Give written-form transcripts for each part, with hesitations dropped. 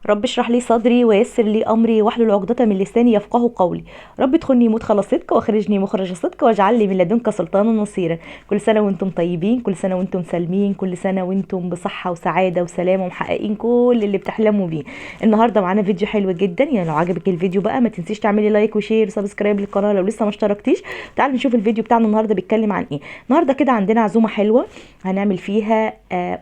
رب اشرح لي صدري ويسر لي امري واحلل عقدة من لساني يفقه قولي. رب ادخلني مدخل صدق واخرجني مخرج صدق واجعل لي من لدنك سلطانا نصيرا. كل سنة وانتم طيبين، كل سنة وانتم سالمين، كل سنة وانتم بصحة وسعادة وسلامه ومحققين كل اللي بتحلموا بيه. النهارده معانا فيديو حلو جدا، يعني لو عجبك الفيديو بقى ما تنسيش تعملي like و share و subscribe للقناة لو لسه ما اشتركتيش. تعالوا نشوف الفيديو بتاعنا النهارده بيتكلم عن ايه. النهارده كده عندنا عزومة حلوة هنعمل فيها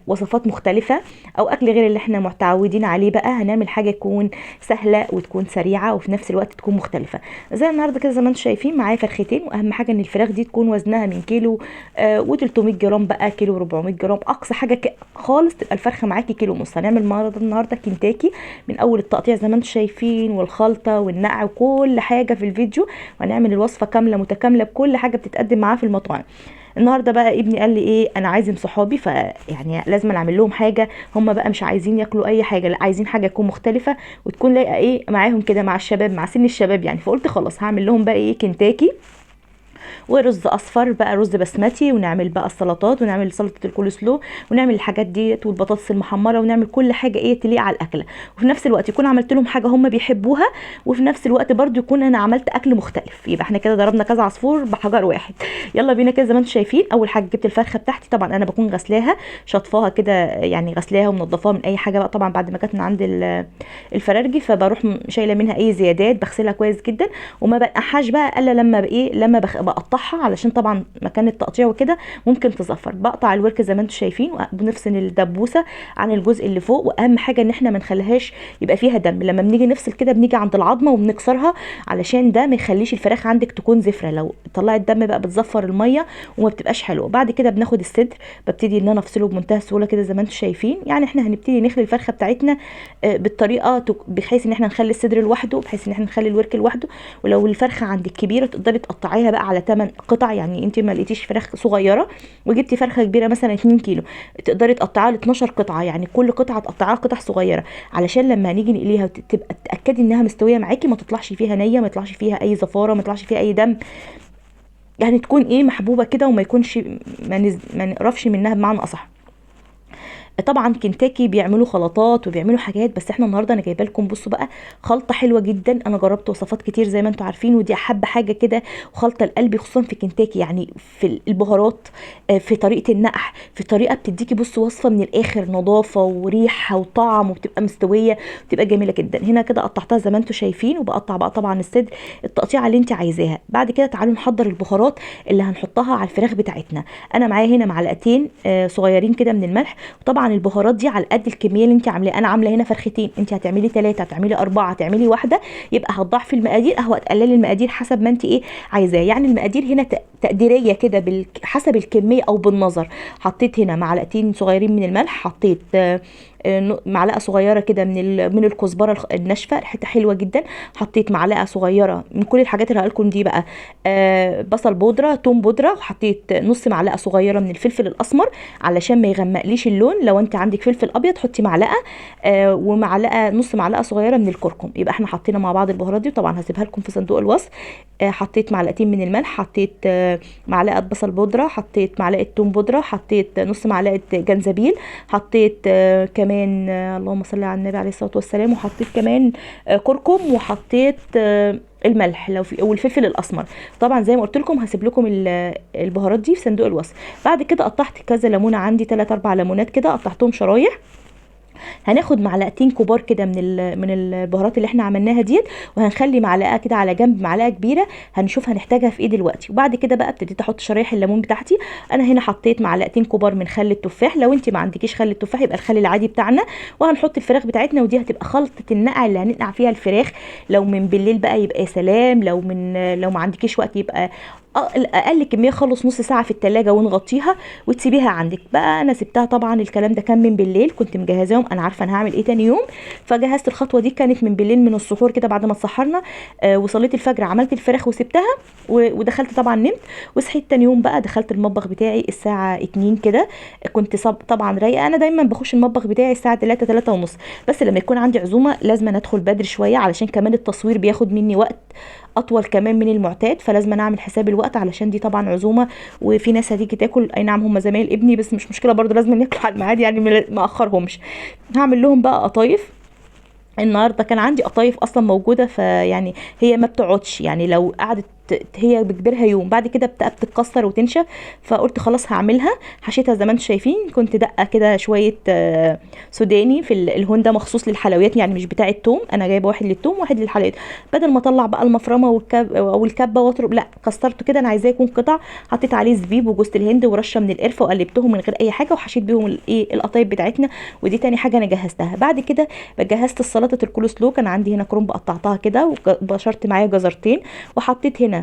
وصفات مختلفة او اكل غير اللي احنا متعودين عليه. بقى هنعمل حاجة تكون سهلة وتكون سريعة وفي نفس الوقت تكون مختلفة. زي النهارده كده زي ما انتم شايفين معايا فرختين، واهم حاجة ان الفراخ دي تكون وزنها من كيلو و300 جرام بقى كيلو 400 جرام، اقصى حاجة خالص تبقى الفرخه معاكي كيلو ونص. هنعمل النهارده كنتاكي من اول التقطيع زي ما انتم شايفين والخلطه والنقع وكل حاجة في الفيديو، وهنعمل الوصفة كاملة متكاملة بكل حاجة بتتقدم معاها في المطاعم. النهارده بقى ابني قال لي ايه، انا عازم صحابي فيعني لازم اعمل لهم حاجة، هم بقى مش عايزين ياكلوا اي حاجة، لا عايزين حاجة تكون مختلفة وتكون لايقة ايه معاهم كده مع الشباب مع سن الشباب يعني. فقلت خلاص هعمل لهم بقى ايه كنتاكي ورز اصفر بقى رز بسمتي، ونعمل بقى السلطات ونعمل سلطة الكولسلو ونعمل الحاجات ديت والبطاطس المحمره، ونعمل كل حاجة ايه تليق على الاكلة، وفي نفس الوقت يكون عملت لهم حاجة هم بيحبوها، وفي نفس الوقت برده يكون انا عملت اكل مختلف. يبقى احنا كده ضربنا كذا عصفور بحجر واحد. يلا بينا كده زي ما انتم شايفين. اول حاجة جبت الفرخه بتاعتي، طبعا انا بكون غسلاها شطفاها كده يعني غسلاها ومنضفاها من اي حاجة بقى طبعا بعد ما كانت من عند الفرارجي، فبروح شايله منها اي زيادات، بغسلها كويس جدا وما بنقعهاش بقى الا لما بايه لما بقطعها، علشان طبعا مكان التقطيع وكده ممكن تزفر. بقطع الورك زي ما انتم شايفين وبنفصل الدبوسه عن الجزء اللي فوق، واهم حاجة ان احنا ما نخليهاش يبقى فيها دم. لما بنيجي نفصل كده بنيجي عند العظمة وبنكسرها علشان ده ما يخليش الفراخ عندك تكون زفره، لو طلعت دم بقى بتزفر المية وما بتبقاش حلوة. بعد كده بناخد الصدر ببتدي ان انا افصله بمنتهى السهولة كده زي ما انتم شايفين. يعني احنا هنبتدي نخلي الفرخه بتاعتنا بالطريقة بحيث ان احنا نخلي الصدر لوحده، بحيث ان احنا نخلي الورك لوحده. ولو الفرخه عندك كبيرة تقدري تقطعيها بقى على 8 قطع، يعني انت ما لقيتيش فراخ صغيرة وجبتي فرخة كبيرة مثلا 2 كيلو تقدري تقطعيها ل 12 قطعه، يعني كل قطعه تقطعيها قطع صغيرة علشان لما هنيجي نقليها تبقى تتاكدي انها مستوية معاكي، ما تطلعش فيها نيه، ما يطلعش فيها اي زفاره، ما يطلعش فيها اي دم، يعني تكون ايه محبوبه كده وما يكونش ما نقرفش منها بمعنى اصح. طبعا كنتاكي بيعملوا خلطات وبيعملوا حاجات، بس احنا النهارده انا جايبه لكم بصوا بقى خلطه حلوة جدا. انا جربت وصفات كتير زي ما انتم عارفين، ودي احب حاجة كده وخلطه القلب خصوصا في كنتاكي، يعني في البهارات، في طريقه النقع، في طريقه بتديكي بصوا وصفه من الاخر، نظافة وريحه وطعم، وبتبقى مستوية وبتبقى جميلة جدا. هنا كده قطعتها زي ما انتم شايفين، وبقطع بقى طبعا الصدر التقطيعه اللي انت عايزاها. بعد كده تعالوا نحضر البهارات اللي هنحطها على الفراخ بتاعتنا. انا معايا هنا معلقتين صغيرين كده من الملح، وطبعا البهارات دي على قد الكمية اللي انت عاملاها. انا عامله هنا فرختين، انت هتعملي 3، هتعملي 4، هتعملي 1، يبقى هتضاعفي المقادير او هتقللي المقادير حسب ما انت ايه عايزاه. يعني المقادير هنا تقديرية كده حسب الكمية او بالنظر. حطيت هنا معلقتين صغيرين من الملح، حطيت معلقه صغيرة كده من الكزبره الناشفه، ريحتها حلوة جدا. حطيت معلقه صغيرة من كل الحاجات اللي هقولكم دي بقى، بصل بودره، توم بودره، وحطيت نص معلقه صغيرة من الفلفل الاسمر علشان ما يغمقليش اللون. لو انت عندك فلفل ابيض حطي معلقه، ومعلقة نص معلقه صغيرة من الكركم. يبقى احنا حطينا مع بعض البهارات دي، وطبعا هسيبها لكم في صندوق الوصف. حطيت معلقتين من الملح، حطيت معلقه بصل بودره، حطيت معلقه توم بودره، حطيت نص معلقه جنزبيل، حطيت كمان اللهم صل على النبي عليه الصلاة والسلام، وحطيت كمان كركم، وحطيت الملح لو في، والفلفل الاسمر. طبعا زي ما قلت لكم هسيب لكم البهارات دي في صندوق الوصف. بعد كده قطعت كذا ليمونه، عندي 3 4 ليمونات كده قطعتهم شرايح. هناخد معلقتين كبار كده من البهارات اللي احنا عملناها ديت، وهنخلي معلقه كده على جنب، معلقه كبيرة هنشوف هنحتاجها في ايه دلوقتي. وبعد كده بقى ابتديت احط شرايح الليمون بتاعتي. انا هنا حطيت معلقتين كبار من خل التفاح، لو انت ما عندكيش خل التفاح يبقى الخل العادي بتاعنا. وهنحط الفراخ بتاعتنا، ودي هتبقى خلطه النقع اللي هننقع فيها الفراخ. لو من بالليل بقى يبقى سلام، لو ما عندكيش وقت يبقى اقل كمية خالص نص ساعة في التلاجة ونغطيها وتسيبيها عندك بقى. انا سبتها طبعا الكلام ده كان من بالليل، كنت مجهزاهم، انا عارفه انا هعمل ايه تاني يوم، فجهزت الخطوة دي كانت من بالليل من السحور كده بعد ما اتسحرنا، وصليت الفجر، عملت الفراخ وسبتها ودخلت طبعا نمت. وصحيت تاني يوم بقى دخلت المطبخ بتاعي الساعة 2 كده، كنت طبعا رايقة. انا دايما بخش المطبخ بتاعي الساعة 3 3 ونص، بس لما يكون عندي عزومة لازم ادخل بدري شوية علشان كمان التصوير بياخد مني وقت اطول كمان من المعتاد، فلازم اعمل حساب الوقت علشان دي طبعا عزومة وفي ناس هتيجي تاكل. اي نعم هم زمايل ابني بس مش مشكلة برضو لازم ياكلوا على الميعاد، يعني ما اخرهمش. هعمل لهم بقى قطايف. النهارده كان عندي قطايف اصلا موجودة، فيعني هي ما بتقعدش، يعني لو قعدت هي بكبرها يوم بعد كده بتتكسر وتنشف، فقلت خلاص هعملها. حشيتها زي ما انتم شايفين، كنت دقه كده شوية سوداني في الهون ده مخصوص للحلويات، يعني مش بتاع التوم، انا جايبه واحد للتوم وواحد للحلويات، بدل ما اطلع بقى المفرمه والكبه واطرب، لا كسرته كده، انا عايزاه يكون قطع. حطيت عليه زبيب وجوز الهند ورشه من القرفه وقلبتهم من غير اي حاجة، وحشيت بيهم الايه القطايف بتاعتنا. ودي تاني حاجة انا جهزتها. بعد كده جهزت السلطة الكولسلو، كان عندي هنا كرنب قطعتها كده وبشرت معايا جزرتين، وحطيت هنا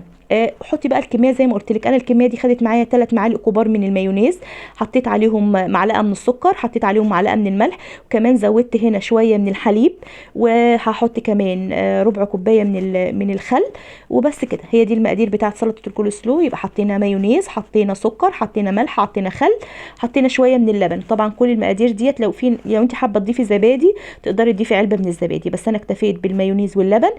حطي بقى الكمية زي ما قلت لك، انا الكمية دي خدت معايا 3 معالق كبار من المايونيز، حطيت عليهم معلقه من السكر، حطيت عليهم معلقه من الملح، وكمان زودت هنا شوية من الحليب، وهحط كمان ربع كوباية من الخل، وبس كده. هي دي المقادير بتاعه سلطة الكولسلو. يبقى حطينا مايونيز، حطينا سكر، حطينا ملح، حطينا خل، حطينا شوية من اللبن. طبعا كل المقادير ديت لو انت حابة تضيفي زبادي تقدري تضيفي علبة من الزبادي، بس انا اكتفيت بالمايونيز واللبن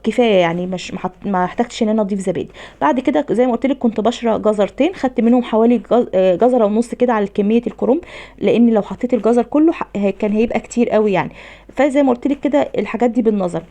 كفاية، يعني مش ما احتاجتش ان انا اضيف زبادي. بعد كده زي ما قلت لك كنت بشره جزرتين، خدت منهم حوالي جزرة ونص كده على كمية الكرنب، لان لو حطيت الجزر كله كان هيبقى كتير قوي يعني. فزي ما قلت لك كده الحاجات دي بالنظر.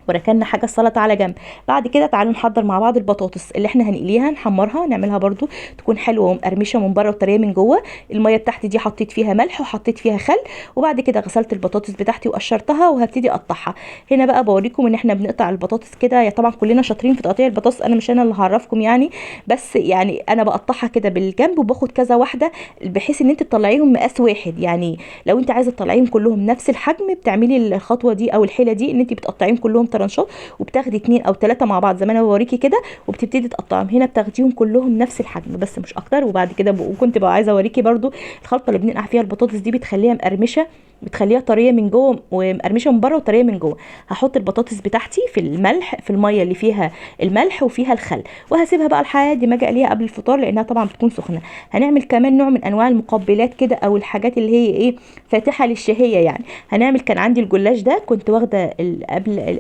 وركننا حاجة السلطة على جنب. بعد كده تعالوا نحضر مع بعض البطاطس اللي احنا هنقليها، نحمرها، نعملها برضو تكون حلوة ومقرمشه من بره وطريه من جوه. المية بتاعتي دي حطيت فيها ملح وحطيت فيها خل، وبعد كده غسلت البطاطس بتاعتي وقشرتها وهبتدي اقطعها. هنا بقى بوريكم ان احنا بنقطع البطاطس كده، يا طبعا كلنا شاطرين في تقطيع البطاطس، انا مش انا اللي هعرفكم يعني، بس يعني انا بقطعها كده بالجنب وباخد كذا واحدة بحيث ان انت تطلعيهم مقاس واحد. يعني لو انت عايزه تطلعيهم كلهم نفس الحجم بتعملي الخطوة دي او الحيلة دي، ان انت بتقطعيهم كلهم ترنشات وبتاخدي 2 او 3 مع بعض زي ما انا بوريكي كده، وبتبتدي تقطعهم. هنا بتاخديهم كلهم نفس الحجم بس مش اكتر. وبعد كده وكنت بقى عايزه اوريكي برده الخلطة اللي بننقع فيها البطاطس دي، بتخليها مقرمشه، بتخليها طرية من جوه ومقرمشه من بره وطريه من جوه. هحط البطاطس بتاعتي في الملح، في المية اللي فيها الملح وفيها الخل، وهسيبها بقى لحد ما اجي اقليها قبل الفطار لانها طبعا بتكون سخنة. هنعمل كمان نوع من انواع المقبلات كده، او الحاجات اللي هي ايه فاتحة للشهيه يعني. هنعمل، كان عندي الجلاش ده كنت واخده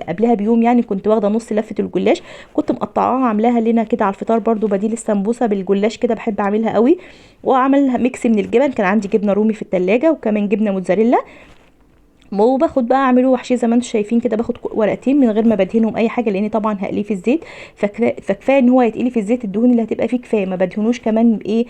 قبلها بيوم، يعني كنت واخده نص لفه الجلاش، كنت مقطعاها عاملاها لنا كده على الفطار برده، بديل السمبوسه بالجلاش كده، بحب اعملها قوي. واعملها mix من الجبن، كان عندي جبنه رومي في التلاجة وكمان جبنه موتزاريلا، وباخد بقى اعمله وحشية زي ما انتم شايفين كده. باخد ورقتين من غير ما بدهنهم اي حاجة، لان طبعا هقليه في الزيت، فكفايه ان هو يتقلي في الزيت، الدهون اللي هتبقى فيه كفاية، ما بدهنوش كمان بايه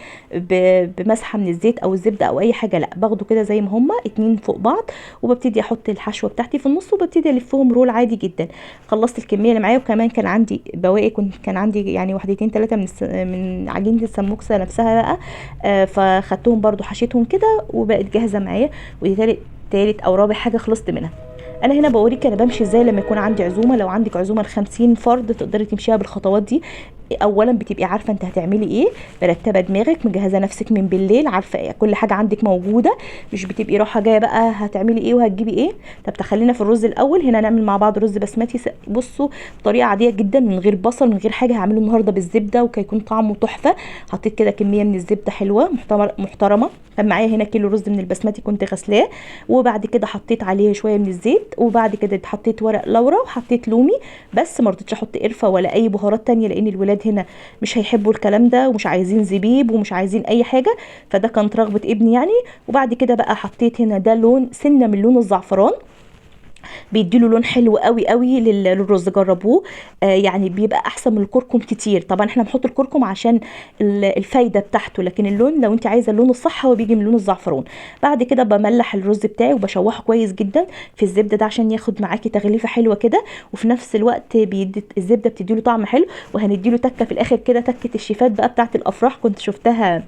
بمسحه من الزيت او الزبدة او اي حاجة، لا باخده كده زي ما هما 2 فوق بعض، وببتدي احط الحشوه بتاعتي في النص، وببتدي الفهم roll عادي جدا. خلصت الكمية اللي معايا، وكمان كان عندي بواقي، كان عندي يعني 1 2 3 من عجينه السمبوكسه نفسها بقى، فخدتهم برده حشيتهم كده وبقت جاهزة معايا. ودي تالت او رابع حاجة خلصت منها. انا هنا بوريك انا بمشي ازاي لما يكون عندي عزومة. لو عندك عزومة ل50 فرد تقدري تمشيها بالخطوات دي. اولا بتبقي عارفه انت هتعملي ايه، مرتبه دماغك، مجهزة نفسك من بالليل، عارفه إيه، كل حاجة عندك موجودة، مش بتبقي رايحة جاية بقى هتعملي ايه وهتجيبي ايه. طب تخلينا في الرز الاول. هنا نعمل مع بعض رز بسمتي، بصوا بطريقة عادية جدا من غير بصل من غير حاجة. هعمله النهارده بالزبده وهيكون طعمه تحفة. حطيت كده كمية من الزبدة حلوة محترمه. كان معايا هنا كيلو رز من البسمتي كنت غسلاه، وبعد كده حطيت عليه شوية من الزيت، وبعد كده حطيت ورق لورا وحطيت لومي، بس ما رضيتش احط قرفه ولا اي بهارات تانية لان الولاد هنا مش هيحبوا الكلام ده، ومش عايزين زبيب ومش عايزين اي حاجة، فده كانت رغبة ابني يعني. وبعد كده بقى حطيت هنا ده لون سنة من لون الزعفران، بيديله لون حلو قوي قوي للرز، جربوه يعني بيبقى احسن من الكركم كتير. طبعا احنا بنحط الكركم عشان الفايدة بتاعته، لكن اللون لو انت عايزه اللون الصح هو بيجي من لون الزعفران. بعد كده بملح الرز بتاعي وبشوحه كويس جدا في الزبدة ده عشان ياخد معاكي تغليفه حلوة كده، وفي نفس الوقت بيدي الزبدة بتديله طعم حلو. وهنديله تكه في الاخر كده، تكه الشيفات بقى بتاعه الافراح، كنت شفتها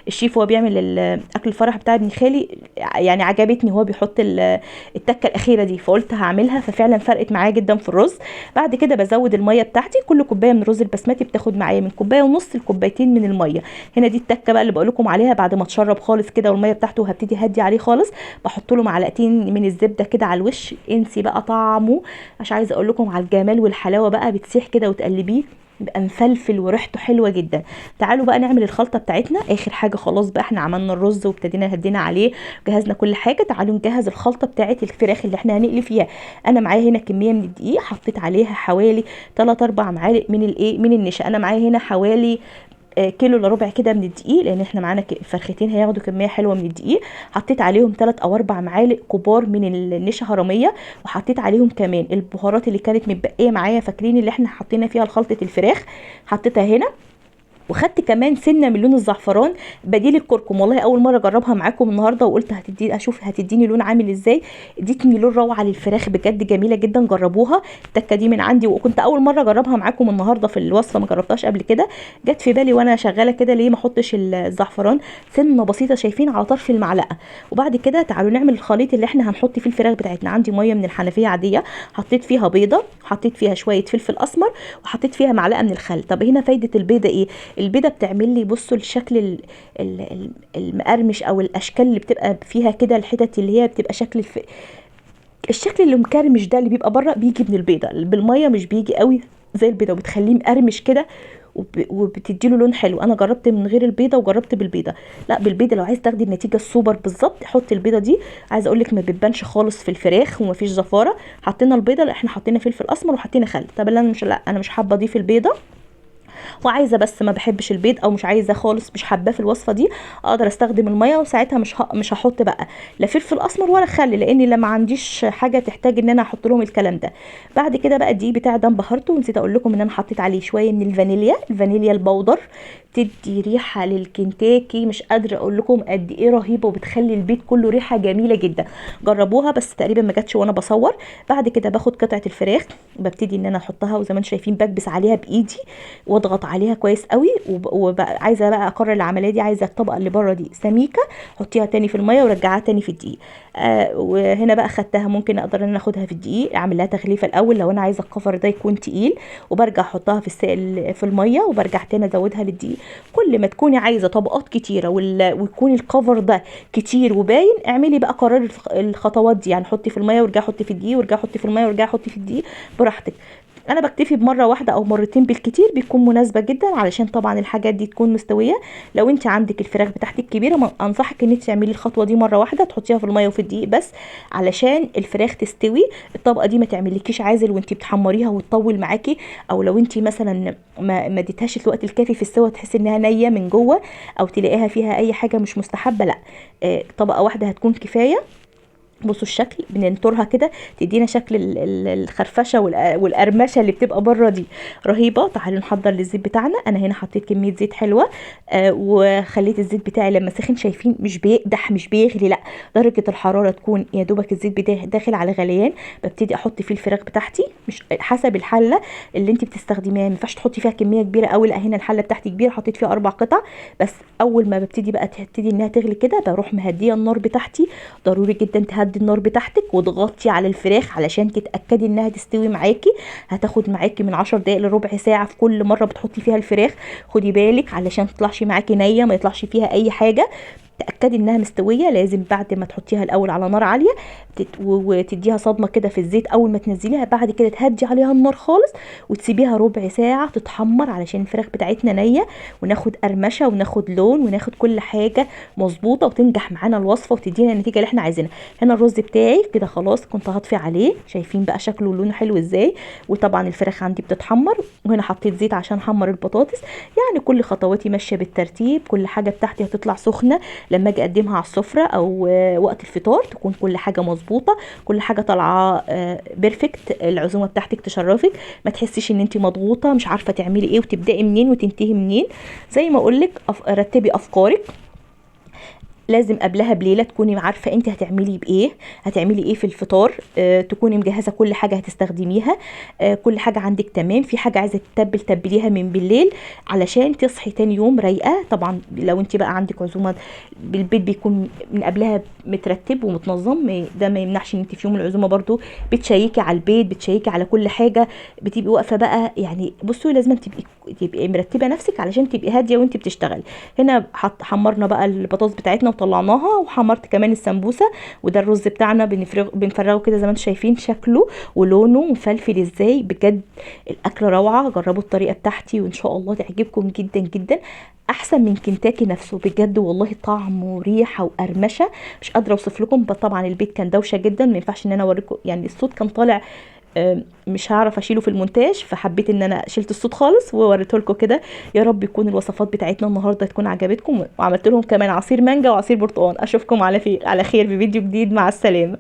الشيف وهو بيعمل اكل الفرح بتاع ابن خالي، يعني عجبتني هو بيحط التكه الاخيرة دي، فقلت هعملها، ففعلا فرقت معايا جدا في الرز. بعد كده بزود المية بتاعتي، كل كوباية من الرز البسمتي بتاخد معايا من كوباية ونص لكوبايتين من المية. هنا دي التكه بقى اللي بقول لكم عليها، بعد ما اتشرب خالص كده والمية بتاعته هبتدي هدي عليه خالص، بحط له معلقتين من الزبدة كده على الوش، انسي بقى طعمه، مش عايزه اقول لكم على الجمال والحلاوه بقى، بتسيح كده وتقلبيه بيبقى مفلفل وريحته حلوة جدا. تعالوا بقى نعمل الخلطة بتاعتنا. اخر حاجة خلاص بقى، احنا عملنا الرز وابتدينا هدينا عليه، جهزنا كل حاجة. تعالوا نجهز الخلطة بتاعت الفراخ اللي احنا هنقلي فيها. انا معايا هنا كمية من الدقيق، حطيت عليها حوالي 3 4 معالق من الايه من النشا. انا معايا هنا حوالي كيلو الا ربع كده من الدقيق، لان احنا معانا فرختين هياخدوا كمية حلوة من الدقيق. حطيت عليهم 3 او 4 معالق كبار من النشا هرميه، وحطيت عليهم كمان البهارات اللي كانت متبقيه معايا، فاكرين اللي احنا حطينا فيها خلطه الفراخ، حطيتها هنا. وخدت كمان سنة من لون الزعفران بديل الكركم، والله اول مرة اجربها معاكم النهارده، وقلت هتدي اشوف هتديني لون عامل ازاي. اديتني لون روعه للفراخ بجد، جميلة جدا، جربوها التكه دي من عندي، وكنت اول مرة اجربها معاكم النهارده في الوصفة، ما جربتهاش قبل كده، جت في بالي وانا شغالة كده ليه ما احطش الزعفران سنة بسيطة، شايفين على طرف المعلقة. وبعد كده تعالوا نعمل الخليط اللي احنا هنحط فيه الفراخ بتاعتنا. عندي مية من الحنفية عادية، حطيت فيها بيضة، حطيت فيها شوية فلفل اسمر، وحطيت فيها معلقه من الخل. طب هنا فايده البيضة ايه؟ البيضة بتعمل لي بصوا الشكل المقرمش، او الاشكال اللي بتبقى فيها كده، الحتت اللي هي بتبقى شكل الشكل اللي مكرمش ده اللي بيبقى بره، بيجي من البيضة. بالمية مش بيجي قوي زي البيضة، وبتخليه مقرمش كده، وبتديله لون حلو. انا جربت من غير البيضة وجربت بالبيضه، لا بالبيضه لو عايز تاخدي النتيجة السوبر بالظبط حطي البيضة دي. عايزه اقول لك ما بتبانش خالص في الفراخ ومفيش زفاره. حطينا البيضة، لا احنا حطينا فلفل اسمر وحطينا خل. طب لا انا مش حابة اضيف البيضة، وعايزه بس ما بحبش البيض، او مش عايزه خالص، مش حباه في الوصفة دي، اقدر استخدم المية، وساعتها مش هحط بقى لا فلفل اسمر ولا خل، لان لما عنديش حاجة تحتاج ان انا احط لهم الكلام ده. بعد كده بقى الدقيق بتاعي ده انبهرته، ونسيت اقول لكم ان انا حطيت عليه شوية من الفانيليا، الفانيليا ال powder، تدي ريحه للكنتاكي مش قادرة اقول لكم قد ايه رهيبة، وبتخلي البيت كله ريحه جميلة جدا. جربوها، بس تقريبا ما جاتش وانا بصور. بعد كده باخد قطعه الفراخ، ببتدي ان انا احطها، وزي ما انتم شايفين بكبس عليها بايدي واضغط عليها كويس قوي. وعايزه بقى اكرر العملية دي، عايزه الطبقة اللي بره دي سميكة، حطيها تاني في المية ورجعها تاني في الدقيق. وهنا بقى خدتها، ممكن اقدر ان انا اخدها في الدقيق، اعمل لها تغليفه الاول لو انا عايزه الكفر ده يكون تقيل، وبرجع احطها في السائل في المية، وبرجع تاني ازودها للدقيق. كل ما تكوني عايزه طبقات كتيرة ويكون الكفر ده كتير وباين، اعملي بقى قرار الخطوات دي، يعني حطي في المية وارجعي حطي في الدقيق، وارجعي حطي في المية وارجعي حطي في الدقيق براحتك. انا بكتفي بمرة واحدة او مرتين بالكتير، بيكون مناسبة جدا، علشان طبعا الحاجات دي تكون مستوية. لو انت عندك الفراخ بتاعتك كبيرة، انصحك ان انت تعملي الخطوة دي مرة واحدة، تحطيها في المية وفي الدقيق بس، علشان الفراخ تستوي. الطبقة دي ما تعمليكيش عازل وانت بتحمريها وتطول معاكي، او لو انت مثلا ما اديتهاش الوقت الكافي في السوا تحسي انها نيه من جوه، او تلاقيها فيها اي حاجة مش مستحبة. لا، طبقه واحدة هتكون كفاية. بصوا الشكل بننطرها كده، تدينا شكل الخرفشه والقرمشه اللي بتبقى بره دي، رهيبة. تعالوا نحضر للزيت بتاعنا. انا هنا حطيت كمية زيت حلوة، وخليت الزيت بتاعي لما سخن، شايفين مش بيقدح مش بيغلي، لا درجه الحرارة تكون يا دوبك الزيت بتاعي داخل على غليان. ببتدي احط فيه الفراخ بتاعتي، مش حسب الحلة اللي انت بتستخدميها، ما ينفعش تحطي فيها كمية كبيرة قوي، لا هنا الحلة بتاعتي كبيرة حطيت فيها 4 قطع بس. اول ما ببتدي بقى تبتدي انها تغلي كده، بروح مهديه النار بتاعتي. ضروري جدا تهدي النار بتاعتك وتغطي على الفراخ علشان تتاكدي انها تستوي معاكي. هتاخد معاكي من 10 دقائق لربع ساعة في كل مرة بتحطي فيها الفراخ، خدي بالك علشان ما تطلعش معاكي نيه، ما يطلعش فيها اي حاجة. تاكدي انها مستوية. لازم بعد ما تحطيها الاول على نار عالية وتديها صدمة كده في الزيت اول ما تنزليها، بعد كده تهدي عليها النار خالص وتسيبيها ربع ساعة تتحمر، علشان الفراخ بتاعتنا نيه، وناخد قرمشه وناخد لون وناخد كل حاجة مظبوطة، وتنجح معانا الوصفة وتدينا النتيجة اللي احنا عايزينها. هنا الرز بتاعي كده خلاص كنت هطفي عليه، شايفين بقى شكله ولونه حلو ازاي. وطبعا الفراخ عندي بتتحمر، وهنا حطيت زيت عشان احمر البطاطس. يعني كل خطواتي ماشية بالترتيب، كل حاجة بتاعتي هتطلع سخنة لما اجي اقدمها على السفرة او وقت الفطار، تكون كل حاجة مظبوطة، كل حاجة طالعه perfect. العزومة بتاعتك تشرفك، ما تحسيش ان انت مضغوطه مش عارفه تعملي ايه وتبداي منين وتنتهي منين. زي ما اقول لك رتبي افكارك، لازم قبلها بليلة تكوني عارفه انت هتعملي بايه، هتعملي ايه في الفطار، تكوني مجهزة كل حاجة هتستخدميها، كل حاجة عندك تمام. في حاجة عايزه تتبل تبليها من بالليل علشان تصحي تاني يوم رايقة. طبعا لو انت بقى عندك عزومة بالبيت بيكون من قبلها مترتب ومتنظم، ده ما يمنعش ان انت في يوم العزومة برضو بتشيكي على البيت، بتشيكي على كل حاجة، بتبقي واقفة بقى. يعني بصوا لازم تبقي مرتبه نفسك علشان تبقي هادية وانت بتشتغلي. هنا حمرنا بقى البطاطس بتاعتنا وطلعناها، وحمرت كمان السمبوسه، وده الرز بتاعنا بنفرغه كده زي ما انتم شايفين شكله ولونه مفلفل ازاي. بجد الاكل روعه، جربوا الطريقة بتاعتي وان شاء الله تعجبكم جدا جدا، احسن من كنتاكي نفسه بجد والله، طعم وريحه وقرمشه مش قادرة اوصف لكم. طبعا البيت كان دوشه جدا، ما ينفعش ان انا اوريكم، يعني الصوت كان طالع مش هعرف اشيله في المونتاج، فحبيت ان انا شلت الصوت خالص ووريته لكم كده. يا رب يكون الوصفات بتاعتنا النهارده تكون عجبتكم، وعملت لهم كمان عصير مانجا وعصير برتقال. اشوفكم على خير في فيديو جديد. مع السلامة.